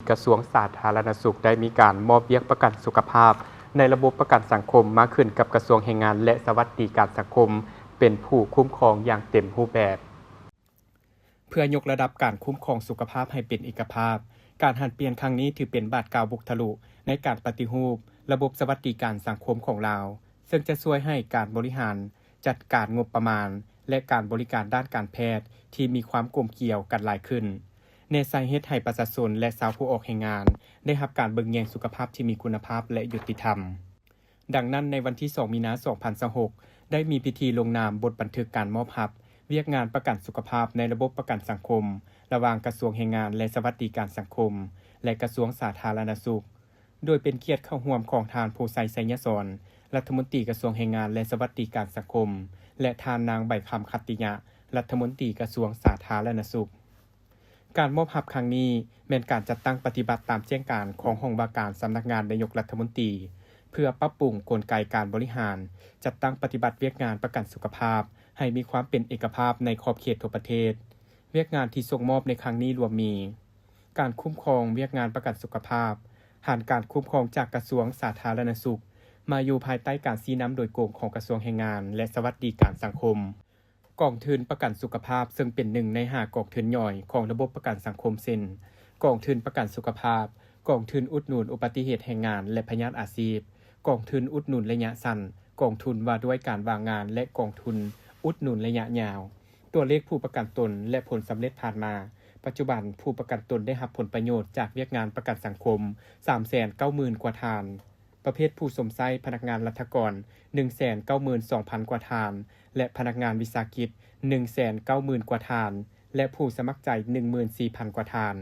ກະຊວງສາທາລະນະສຸກໄດ້ມີການມອບວຽກປະກັນສຸຂະພາບໃນລະບົບປະກັນສັງຄົມມາຂຶ້ນກັບກະຊວງແຮງງານ ແລະ ສະຫວັດດີການສັງຄົມ ເປັນຜູ້ຄຸ້ມຄອງຢ່າງເຕັມຮູບແບບ. ເພື່ອຍົກລະດັບການຄຸ້ມຄອງສຸຂະພາບໃຫ້ເປັນເອກະພາບ, ການຫັນປ່ຽນຄັ້ງນີ້ຖືເປັນບາດກ້າວບຸກທະລຸໃນການປະຕິຮູບລະບົບສະຫວັດດີການສັງຄົມຂອງລາວ, ເຊິ່ງຈະຊ່ວຍໃຫ້ການບໍລິຫານຈັດການງົບປະມານ ແລະ ການບໍລິການດ້ານການແພດທີ່ມີຄວາມກົມກຽວກັນຫຼາຍຂຶ້ນ, ແນໃສ່ເຮັດໃຫ້ປະຊາຊົນ ແລະ ຊາວຜູ້ອອກແຮງງານ ໄດ້ຮັບການເບິ່ງແຍງສຸຂະພາບທີ່ມີຄຸນນະພາບ ແລະ ຍຸຕິທຳ. ດັ່ງນັ້ນ, ໃນວັນທີສອງ ມີນາ ສອງພັນຊາວຫົກ ໄດ້ມີພິທີລົງນາມບົດບັນທຶກການມອບຮັບວຽກງານປະກັນສຸຂະພາບໃນລະບົບປະກັນສັງຄົມ ລະຫວ່າງກະຊວງແຮງງານ ແລະ ສະຫວັດດີການສັງຄົມ ແລະ ກະຊວງສາທາລະນະສຸກ, ໂດຍເປັນກຽດເຂົ້າຮ່ວມຂອງທ່ານ ພູໄຊ ໄຊຍະສອນ ລັດຖະມົນຕີກະຊວງແຮງງານ ແລະ ສະຫວັດດີການສັງຄົມ ແລະ ທ່ານນາງ ໃບຄຳ ຂັດຕິຍະ ລັດຖະມົນຕີກະຊວງສາທາລະນະສຸກ. ການມອບຮັບຄັ້ງນີ້ແມ່ນການຈັດຕັ້ງປະຕິບັດຕາມແຈ້ງການຂອງຫ້ອງວ່າການສຳນັກງານນາຍົກລັດຖະມົນຕີ ເພື່ອປັບປຸງກົນໄກການບໍລິຫານ ຈັດຕັ້ງປະຕິບັດວຽກງານປະກັນສຸຂະພາບໃຫ້ມີຄວາມເປັນເອກະພາບໃນຂອບເຂດທົ່ວປະເທດ. ວຽກງານທີ່ສົ່ງມອບໃນຄັ້ງນີ້ລວມມີ: ການຄຸ້ມຄອງວຽກງານປະກັນສຸຂະພາບ, ຖານການຄຸ້ມຄອງຈາກກະຊວງສາທາລະນະສຸກ ມາຢູ່ພາຍໃຕ້ການຊີ້ນຳໂດຍກົງຂອງກະຊວງແຮງງານ ແລະ ສະຫວັດດີການສັງຄົມ. ກອງທຶນປະກັນສຸຂະພາບ ເຊິ່ງເປັນໜຶ່ງໃນຫ້າກອງທຶນຍ່ອຍຂອງລະບົບປະກັນສັງຄົມ ເຊັ່ນ ກອງທຶນປະກັນສຸຂະພາບ, ກອງທຶນອຸດໜູນອຸບັດຕິເຫດແຮງງານ ແລະ ພະຍາດອາຊີບ, ກອງທຶນອຸດໜູນໄລຍະສັ້ນ, ກອງທຶນວ່າດ້ວຍການວ່າງງານ ແລະ ກອງທຶນອຸດໜູນໄລຍະຍາວ. ຕົວເລກຜູ້ປະກັນຕົນ ແລະ ຜົນສຳເລັດຜ່ານມາ, ປັດຈຸບັນຜູ້ປະກັນຕົນໄດ້ຮັບຜົນປະໂຫຍດຈາກວຽກງານປະກັນສັງຄົມ ສາມແສນເກົ້າໝື່ນກວ່າທ່ານ. ປະເພດຜູ້ຊົມໃຊ້ພະນັກງານລັດຖະກອນ ໜຶ່ງແສນເກົ້າໝື່ນສອງພັນກວ່າທ່ານ ແລະ ພະນັກງານວິສາຫະກິດ ໜຶ່ງແສນເກົ້າໝື່ນກວ່າທ່ານ ແລະ ຜູ້ສະໝັກໃຈ ໜຶ່ງໝື່ນສີ່ພັນກວ່າທ່ານ.